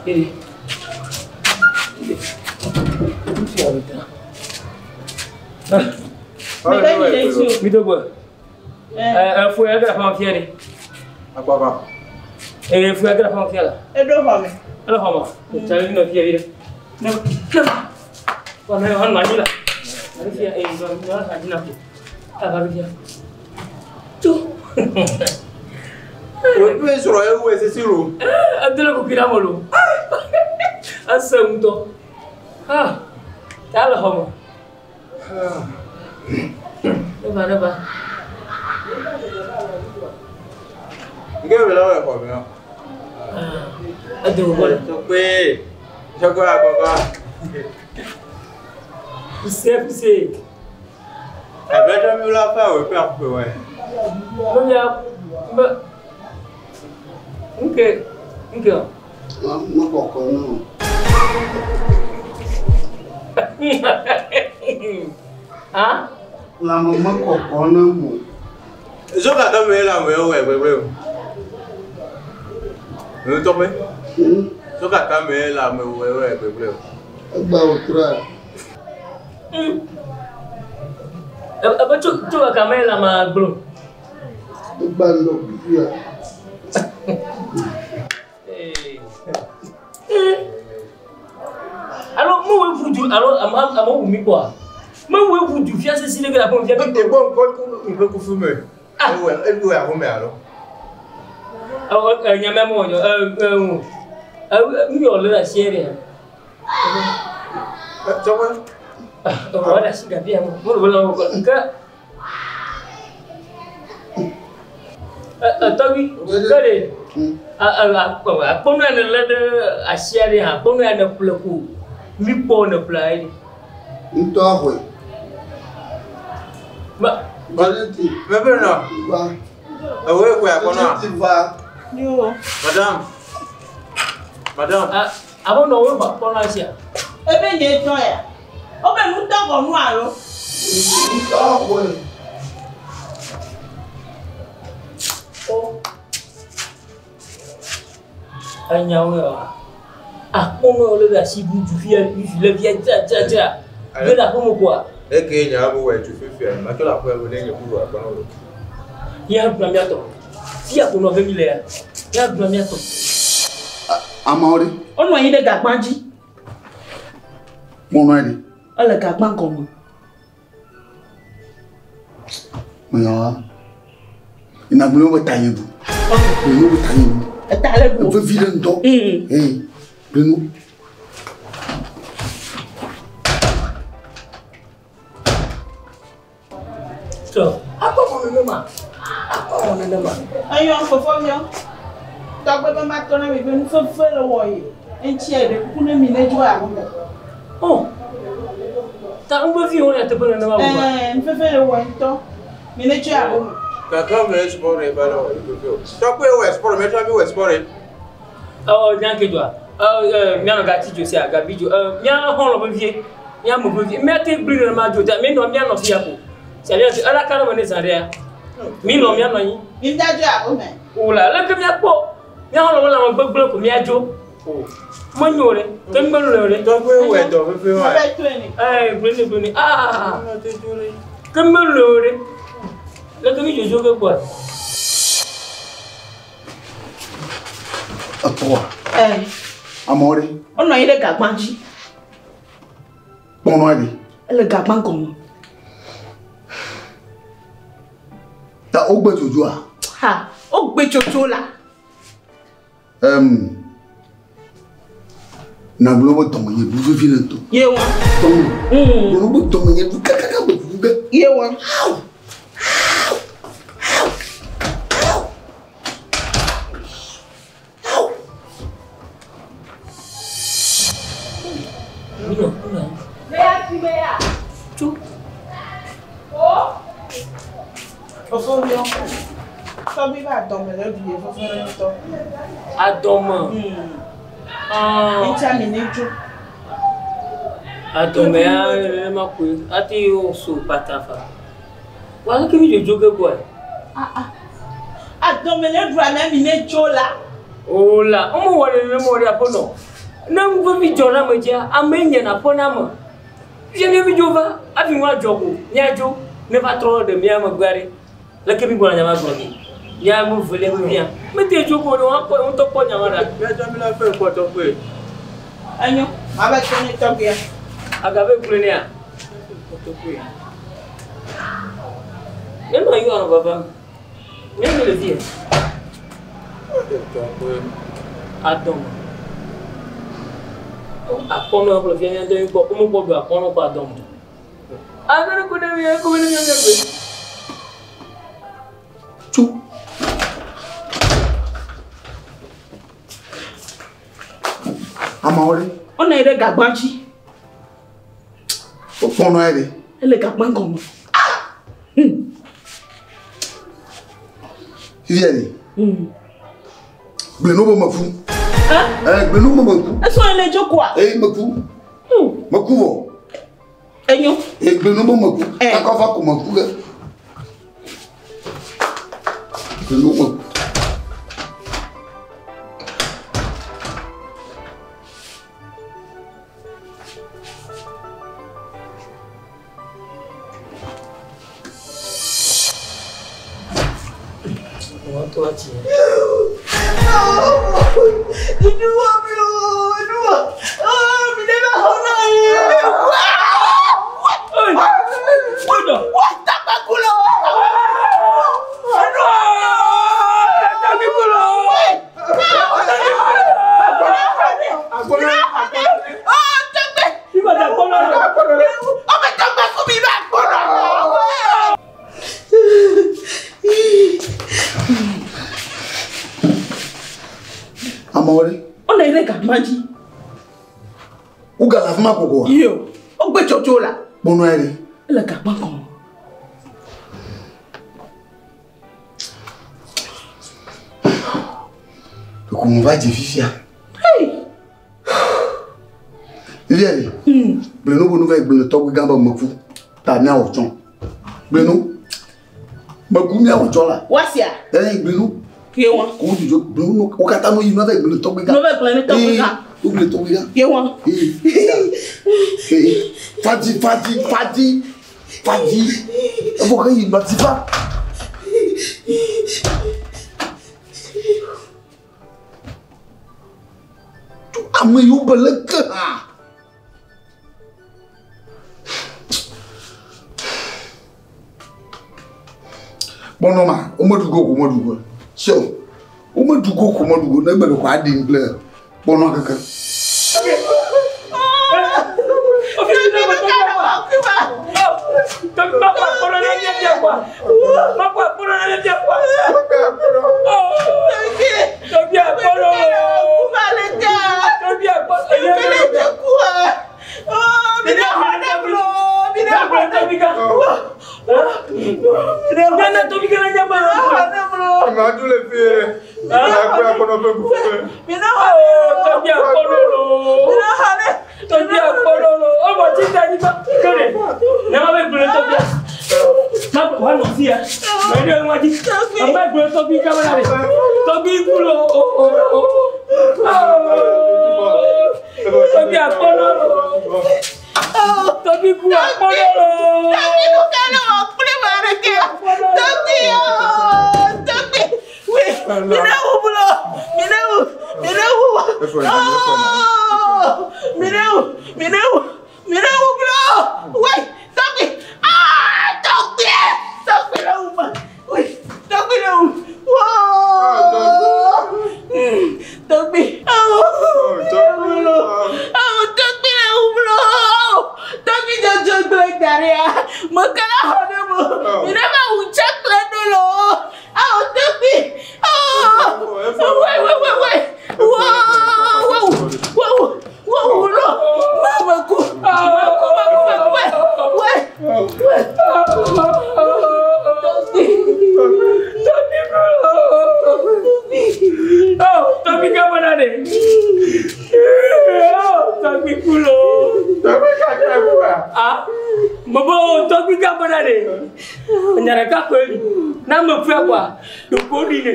Ee. Mi do gbɔ. Ɛ fu ya gara fama fia de. Agbaba. Ɛ fu ya gara fama fia la. Eɖo xɔ me. Ele xɔ ma. Tsali nɔ fia yi ɖe. Ne wa ne wa nɔ anyi la. Nɔ fia ɛ nɔ nɔ anyi na fi. A va fia. Tso. O tu sɔrɔ ewu esisi ro. Edele kuku ɖe ame lo. Ese ŋutɔ. Ah. Ta le xɔ me. Ne va ne va. Nke bɛ la wɔ xɔ me. Edo gbɔ le. Tɔgbe. Tɔgbe agbaba. Fuse fuse. Ɛbɛ tɔ mi la fɛ o fɛ akpe wɛ. Mo ya mbɛ. Nke nke o. Mekɔkɔ na o. Ah? Lãme mekɔkɔ nam o. Zoka tɔ mi la wɛ wɛ gbɛgbɛ o. Nu tɔgbe. Zoka tɔ mi la wɛ wɛ gbɛgbɛ o. Egba wòtrɔa? Ebe tso tso kaka me la ma gblɔ. Egba ŋdɔ kukuia. Alo mo wo ʋu du alo ame ame wu mi kpɔa? Me wo ʋu du fia sesi ɖe ke le aƒe me fia. E gbɔ gbɔ ku kufu me. Ewɛ ewɛ ahome alo. Ɔ ɛ nyame mo ɛ ɛ ɛ nu yɔ le asie ɖe. Tɔgbe. Ɔ wɔ asi gabi ya mo mo le wɔ nke. Ɛ ɛ tɔgbi ke ɖe. Akpɔnu ya ne lé ɖe asia ɖe hã akpɔnu ya ne ƒle ko mi kpɔ ne ƒle ayi. Ŋutɔ xɔe. Ma Valenti. Mɛ bɛ nɔ. Va. Ewɛ wɛ akɔnɔ. Valenti va. Yo. Madame. Madame. a abo nɔ wo xɔ akpɔnu asia. Ebe nye tɔ ya. Wobe nutɔ xɔ nu alo? Ŋutɔ xɔe. O. Enyawo ya. Akpɔnu ya lé ɖe asi du fia du le fia dzra dzra dzra. Ge ɖe aƒeme koa. Eke nya bo wɛ tu fifia. Ma tɔ la kɔe bo ne nye ku akɔnɔ o. Ya gblɔ mía tɔ. Fia ko nɔ ge mi le ya. Ya gblɔ mía tɔ. Ameawo ɖe. Wonɔ anyi ɖe gagba dzi. Kpɔnɔ ɖe. Ele gagba gɔme. Meyawa. Ina gblɔ be ta nye ɖu. Gblɔ be ta nye ɖu. Eta le ɖu. Vevi ɖe ŋutɔ. Ee. Gblɔ nu. Tɔ akpɔ mɔ nenema. Akpɔ mɔ nenema. Eyɔ fofo miɔ. Tɔgbe be matɔ na mi be nufefe le wɔ yi. Eŋuti ɖe kuku ne mi ne dzo aƒeme. O. Ta ŋgbe vi wo le teƒe nenema wo ba. Ɛɛ nufefe le wɔ ŋutɔ. Mi ne dzo aƒeme. Kaka me sport e ba la wɔ fifia o. Tɔgbe wɛ sport mɛ tɔ mi wɛ sport e. Ɔ nya ke dzɔa. Ɔ ɛ mianɔ gati dzo sia gabi dzo. Ɛ mía xɔlɔ vevie. Mía me vevie. Mía te gblẽ nenema dzo ta mi nɔ mía nɔ fia ko. Sia mía ela ka ɖe me ne zã ɖea. Mi nɔ mía nɔ anyi. Mi da dzo aƒeme. O la leke mía kpɔ. Mía xɔlɔ me lãme gbegblẽ ko mía dzo. O. Menyo ɖe. Ke mi melo ɖe. Tɔgbe wɛ dɔ fifia wa. Mebe toe ne. Ɛ gblẽ ne gblẽ ne. Aa. Ke mi melo ɖe. Leke mi dzodzo ke gbɔa. Etɔa. Ɛɛ Ameawo ɖe. wonɔ anyi ɖe gagba dzi. Kpɔnɔ ɖe. Ele gagba gɔme. Ta wogbe dzodzoa. Ha wogbe tsotso la. Ɛm. Nagblɔ be dɔme nye ɖu vevi ɖe ŋutɔ. Ye wa. Dɔme. Gblɔ be dɔme nye ɖu kakaka be ɖu ge. Ye wa. Mi nɔ mi nɔ anyi. Tso. Fofo miɔ. Tɔgbe be adɔme le ɖu ye fefe ɖe ŋutɔ. Adɔme. Ah. Eŋutia mi ne dzo. Adɔme ya nenema koe ate wo so pata fa. Wa leke mi dzodzo ge gbɔe? Ah ah. Adɔme le ɖu ame mi ne tso la. O la, wo wɔ le nene mo ɖe aƒenɔ. Ne nu vevi dzɔ na ame dzia, ame nye na aƒe na ame. Fifia mía vi dzo va, hafi nua dzɔ ko míadzo ne va trɔ ɖe mía megbea ɖe. Leke mi gbɔna nya ma gblɔ ge? Mía ame velia vevia. Mete dzo ko ne woakpɔ ŋutɔ kpɔ nya ma ɖa. Míatsɔ mi la fɛ kpɔ tɔgbe. Enyo, mabe tɔ ne tɔgbea. Agabe gblɔe nea? Míanɔ anyi anɔ vavam. Míanɔ le fia. Tɔgbe. Adɔme. Akpɔnɔ kple fia míatɔ kpɔ womekpɔ ɖu akpɔnɔ kɔ adɔme. Agbe ko ne mi ko ne mi gbe. Tso. Ameawo ɖe. Wonɔ anyi ɖe gagba dzi. Wokpɔnɔ ya ɖe. Ele gagba gɔme. Fifia ɖe. Gblẽ nu be meku. Gblẽ nu be meku. Esɔ ele dzo koa? Ee meku. Meku vɔ. Enyo. Ee gblẽ nu be meku. Kakɔ va ko meku ke. Gblẽ nu meku. Wọ́n tó àti yẹn. Inú wa mi o, inú wa. Mi ne bɛ hɔrɔn ye. Gbọ́dọ̀. Wá tàgbàkulọ̀. Tàbí kúlọ̀. Ìbàdàn gbọ́dọ̀ lọ. Ọmọ tọgbà fún mi bá gbọ́dọ̀. Ameawo ɖe. Wonɔ anyi ɖe gagba dzi. Wogale afi ma koko wa. Iyo, wogbe tsotso la. Kpɔnɔ ya ɖe. Ele gagba gɔme. Ɖeko me va dze fifia. Fifia ɖe. Gblẽ nu be nu va yi gblẽ tɔgbe gã be meku. Ta míawɔ tsɔ. Gblẽ nu. Meku míawɔ tsɔ la. Wasia. Ee gblẽ nu. Ye wa. Ko dzodzo gblẽ nu wo katã nu yi nu va yi gblẽ tɔgbe gã. Nu va gblẽ ne tɔgbe gã. Ee, wo gblẽ tɔgbe gã. Ye wa. Ee. Fadzi fadzi fadzi fadzi. Evɔ ke yi nɔ ti fa. Ame yiwo be leke hã. Kpɔnɔ ma, womeɖu go ko meɖu go. Sio, womeɖu go ko meɖu go. Ne gbe ɖeko aɖi ŋgble kpɔnɔ keke. Madu le fie. Akpɛ akɔnɔ ƒe kuku. Tɔgbi akpɔnɔ lo. Tɔgbi akpɔnɔ lo. Ọmọ títa nípa kéde. Ní wọ́n bẹ gbèrè tọ́gbì. Má wà lọ sí ya. Mẹ ní ọmọ jí. Àwọn bẹ gbèrè tọ́gbì kámẹ́rà rẹ̀. Tọ́gbì kú lo. Tọ́gbì akpɔnɔ lo. Tọ́gbì kú akpɔnɔ lo. Tọ́gbì kú kánú ọ̀pẹ́lẹ̀ màrẹ̀ kẹ́. Tọ́gbì ooo tọ́gbì. Mina wu bulo. Mina wu. Mina wu. Oh! Mina wu. Mina wu. Mina wu bulo. Wait, tọ́gbì. Ah, tọ́gbì. Tọ́gbì la wu ma. Wait, tọ́gbì la wu. Wow! Tọ́gbì. Oh, tọ́gbì. Oh, tọ́gbì la wu bulo. Tọ́gbì jọjọ gbẹ gàrí a. Mo kẹ́lá hàn mo. Mina ma wù tsakle do lo. Oh, tọ́gbì. Oh! Wait, wait, wait, wait. Wow, wow, wow, wow, no. Mama ku. Maku, maku, maku. koe na me ƒe kwa ɖoko ɖi ne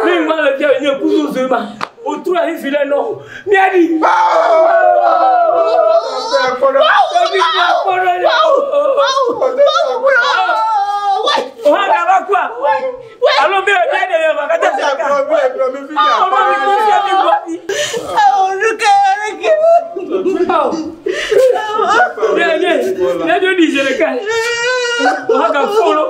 ne ma le fia nye kuzu zu ma wotrɔ ayi fi ɖe nɔ miaɖi. Alo mi mi ɖe mi ma kata se ka. Alo mi mi fi mi gbɔ. Ne ne ne do di je le ka. O ka folo.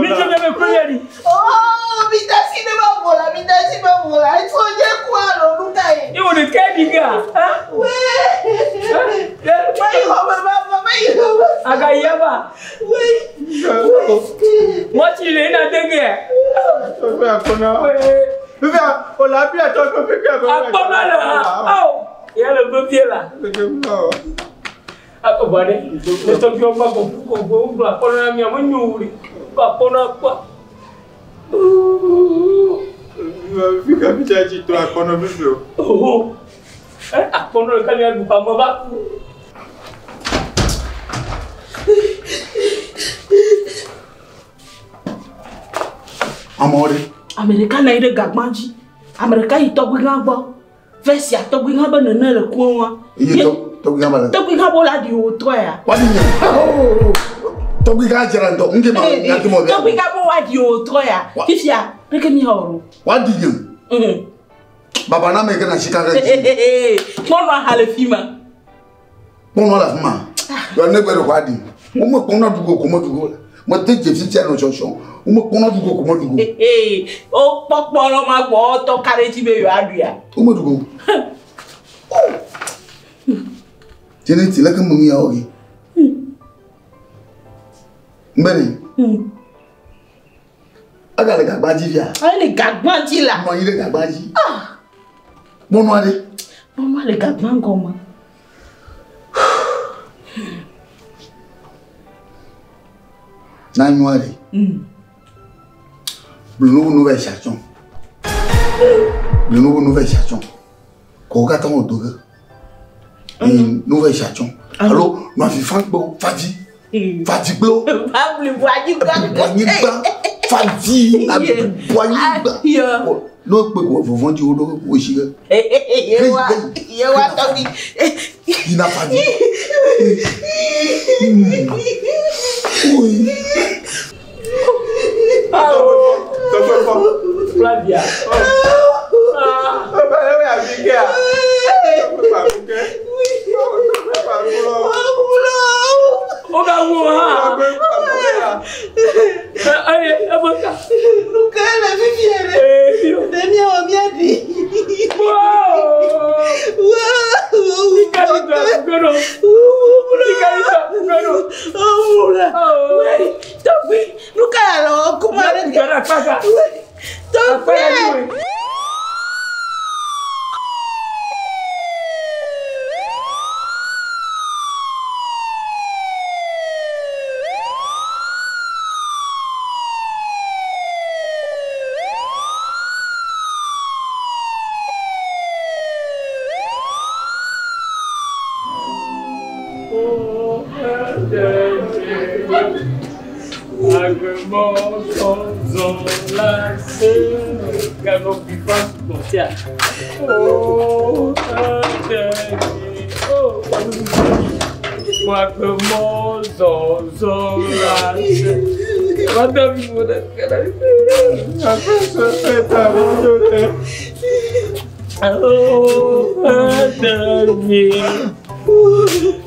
Mi je mi ko ya di. Oh, mi dasi ne ma vola, mi dasi ma vola. Etso nye ku alo nu ka ye. Iwo de ke di ga. Ha? We. Mayi xɔme ma va, mayi xɔme. Aga yaba. We. Mo ti le na dege. Akpɔnɔ le ha. Awo. Ya le vevie la. Ako ba de. Ne tɔgbi ba ko ko ko ko akpɔnɔ na mi ame nyo wuli. Ko akpɔnɔ akpɔ. Oho. Eh akpɔnɔ le ka mi aɖu ame ba ku. Amewo ɖe. Ame ɖeka nɔ anyi ɖe gagba dzi. Ame ɖeka yi tɔgbui gã gbɔ. Vɛ sia tɔgbui gã be nene le kua ŋua. Eye tɔgbui gã ba le. Tɔgbui gã bo la ɖi wò trɔ ya. Wa ɖi nye. Tɔgbui gã dzra ŋutɔ. Ŋke ma nya ke ma Tɔgbui gã bo wa ɖi wò trɔ ya. Fifia ɖeke mi hã wò Wa ɖi nye. ɖo. Baba na me ke na sika ɖe dzi. Kpɔnɔ ha le fi ma. Kpɔnɔ le afi ma. Yɔ ne gbe ɖe ko aɖi. Wome kpɔnɔ ɖu go ko me ɖu go. Mete dze fifia nɔ tsɔtsɔ. Wome kpɔnɔ ɖu go ko me ɖu go. Wo kpɔ kpɔnɔ ma gbɔ tɔ ka ɖe dzi be yewoaɖuia. Wome ɖu go. Tene ti leke me nu ya wɔ ge. Mbene. Ega le gagba dzi fia. Ele gagba dzi la. Nɔ anyi ɖe gagba dzi. Kpɔnɔ aɖe. Kpɔnɔ le gagba gɔme. Na nyɔa ɖe. Gblɔ nu va sia tsɔ. Gblɔ nu va sia tsɔ. Kɔwo katã wɔ do ge. Nu va sia tsɔ. Alo nɔ avi fa gbɔ favi. Favi gbɔ. Babli bu anyigba. Bu anyigba. Favi. Bu anyigba. N'o kpe ko vɔvɔ dzi wo ɖo wo si ge. Yewa yewa tɔgbi. Yina favi. Oyi. Flavia. Ah. O ka wo ha. Aye, eboka. Nuka le fifia ɖe. Eh, yo. Ɖe miawɔ miaɖi. Wow. Ikari do akugoro. Ikari do akugoro. Oh. Tɔgbi, nuka le wɔ kuma ɖe ke. Gbara kpaka. Tɔgbi.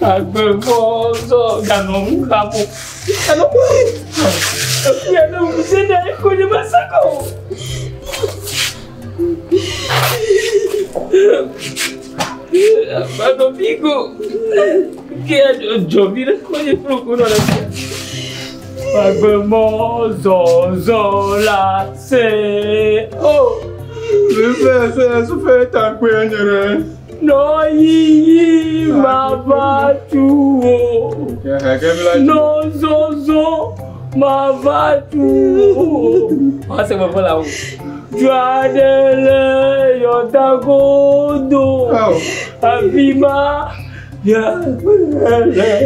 Agbẹ̀fọ́sọ̀ gànà ń kà mọ́. Ẹ̀fí ẹ̀nà òṣìṣẹ́ náà kò ní bá sákò. Àbàdàn bígò kí ẹjọ́ bí kò ní fúrukú náà lọ sí. Agbẹ̀mọ́zọ̀zọ̀ la ṣe ó. Nọ yíyí bàbá tu o. Nọ zọzọ bàbá tu o. Wọ́n sọ fún la o. Juadele yọ̀dàgòdò. Àbímá yà gbẹ́lẹ̀.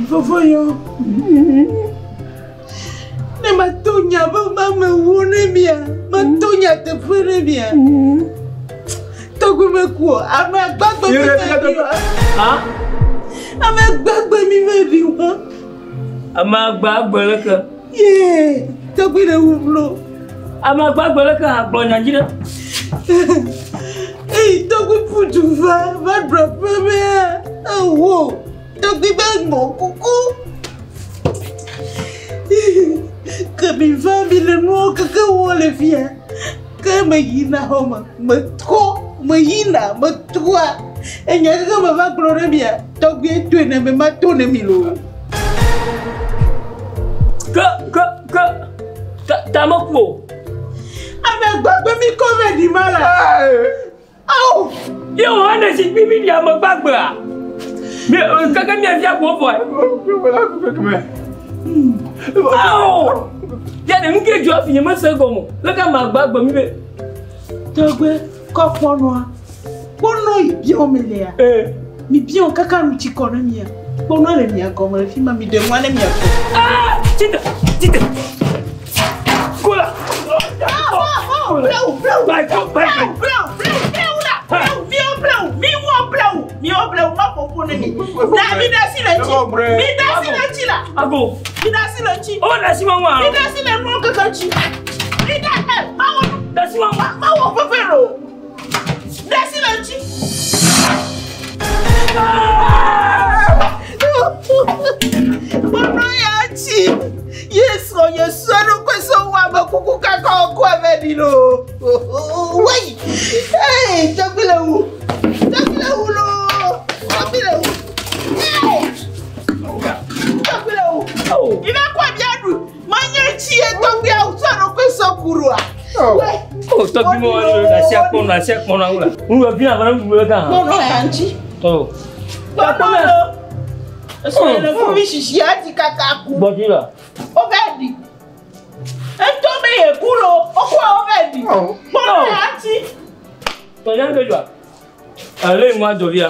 Fofoyo. Ne matonya ba me wone mia. Matonya te fere mia. Togu me ku ame gbagbe mi ve wa. Ha? Ame gbagbe mi ve wa. Ame gbagbe le ke. Ye, togu le wublo. Ame gbagbe le ke agblɔ nya dzi ɖe. Eyi togu putu va va drop me. Ewo. Togu be gbɔ kuku. Que mi va mi le nuwo keke wɔ le fia. Ke me yina xɔ me, metrɔ, me yina, metrɔa. Enya keke me va gblɔ ɖe mia, tɔgbie toe ne me ma to ne mi loo. Ke ke ke ta ta me ku o. Ame gbagbe mi kɔ ve ɖi ma la. Awo. Ye wò hã ne zikpui mi ɖi ame gbagbea. Mi keke mia fia ko vɔe. Awo. Ya ne nuke dzɔ fi nye mese gɔme o. Leke ame gbagbe mi be. Tɔgbe kɔ kpɔnɔa. Kpɔnɔ yi biɔ me lea. Ee. Mi biɔ kaka nu tsi kɔ ne mia. Kpɔnɔ le mia gɔme le fi ma mi ɖe nua ne mia kɔ. Ah! Tite! Tite! Kola! Blewu, blewu, Bye, bye, bye. blewu, blewu, blewu la, blewu, miɔ blewu, mi wɔ blewu, miɔ blewu, ma ƒoƒo ne mi. Da mi da si le ŋtsi, mi da si le ŋtsi la, Ago. mi da si le ŋtsi, O da si ma ŋua. mi da si le nuwo keke ŋtsi. Mi da ɛ, ma wɔ, Da si ma ŋua. ma wɔ fefe lo. Da si le ŋtsi. Kpɔnɔ ya tsi, ye srɔ̃ nye srɔ̃ ɖokui sɔ wɔ ame kuku kaka wòkɔ eve ɖi loo. Wei! Ee, tɔgbi le wu. Tɔgbi le wu loo. Tɔgbi le wu. Ee! Tɔgbi le wu. Awo. Mi va kɔ abia ɖu. Manye tsi ye tɔgbia sɔ ɖokui sɔ ku ɖoa. Wei! O tɔgbi ma wɔ da si akpɔnɔ, da si akpɔnɔ ŋu la. Ŋu wɔ bi na va ŋu le kan. Kpɔnɔ ya ŋtsi. Tɔ. Kpɔnɔ lo. Esɔ le fuvi sisi ati kaka ku. Gbɔdzi la. Wova ɖi. Etɔ be ye ku lo, wokɔe wova ɖi. Kpɔnɔ ya ŋtsi. Tɔnya ke dzɔa. Ale ŋu adzɔ via.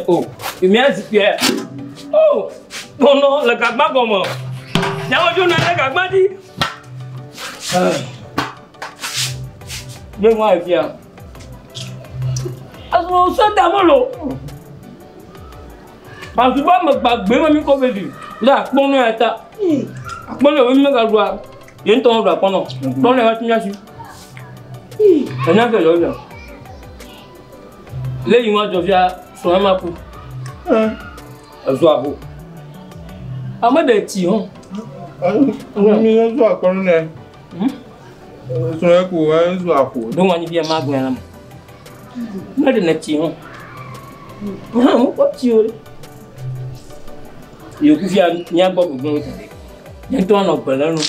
O, mía zikpuia. O, kpɔnɔ le gagba gɔme. Nyawo dzo na ɖe gagba dzi. Nye ŋu ayi fia. Azɔ se da me lo. Azuba me gbagbe me mi kɔ ve ɖi. Le akpɔnɔ ya ta. Akpɔnɔ ye mi megaɖua. Ye ŋutɔ ɖu akpɔnɔ. Kpɔnɔ ya va ti mía si. Enya ke dzɔ via. Le yi ŋu adzɔ fia srɔ̃ ma ku. Ezu aho. Ame ɖe tsi hã. Mi zu akpɔnɔ ne. Srɔ̃ ku zu aho. Ɖo ŋu anyi fia ma gblẽ la me. Me ɖe ne tsi hã. Hã mekpɔ tsi o ɖe. Yeku fia mía gbɔ gbegblẽ wo da ɖi. Nye ŋutɔ anɔ gbe le nu.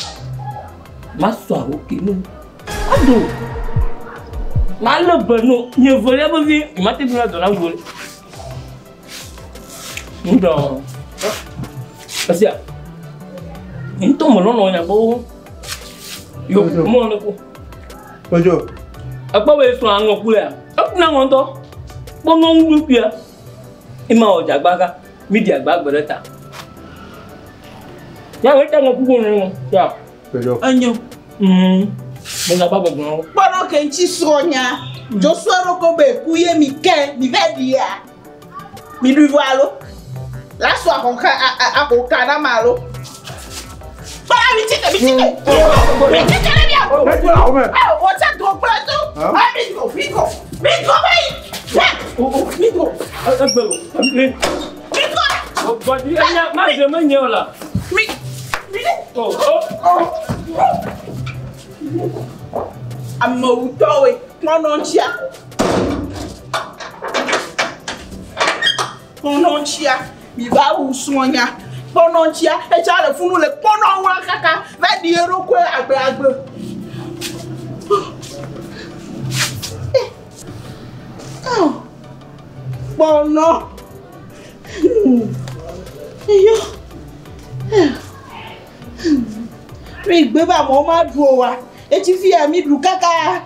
Masɔ aho ke nu. Ado. Malé be no. Nye velia vevi. Mate ŋu adɔ na ŋu. Ŋdɔ. Esia. Ŋutɔ melɔlɔ nya gbɔ wo. Yo mɔ ne ko. Kojo. Ekpɔ be srɔ̃ aŋɔ ku lea. Ekuna ŋɔ ŋutɔ. Kpɔnɔ ŋu ɖokuia. Ema wɔ dzagba ka. Mi ɖi agba gbe ɖe ta. Ya wo ta ŋɔ kuku ne ya. Enyo. Mo na ba gbɔgbɔ. Kpɔnɔ ke ŋuti srɔ̃nya. Dzosua ɖo ko be ku ye mi ke mi va ɖia. Mi ɖui vɔ alo? La sɔ ahɔka ahoka na ma alo? Kpɔnɔ mi tsi te mi tsi te. Mi tsi te ɖe mia. Awo wò tsa dro kple to. Ah mi dro mi dro mi dro va yi. Mi dro. Egbe o. Mi. Mi dro. Bɔdi enya ma dze me nye o la. Mi mi ɖe. O o. Amewutɔwoe kpɔnɔ ŋutia. Kpɔnɔ ŋutia. Mi va wu srɔ̃nya. Kpɔnɔ ŋutia. Etsa le funu le kpɔnɔ ŋua kaka va ɖi eɖokui agbe agbe. Kpɔnɔ. Eyo. Mi gbe be amewo ma ɖu o wa. Etsi fi ya mi ɖu kaka.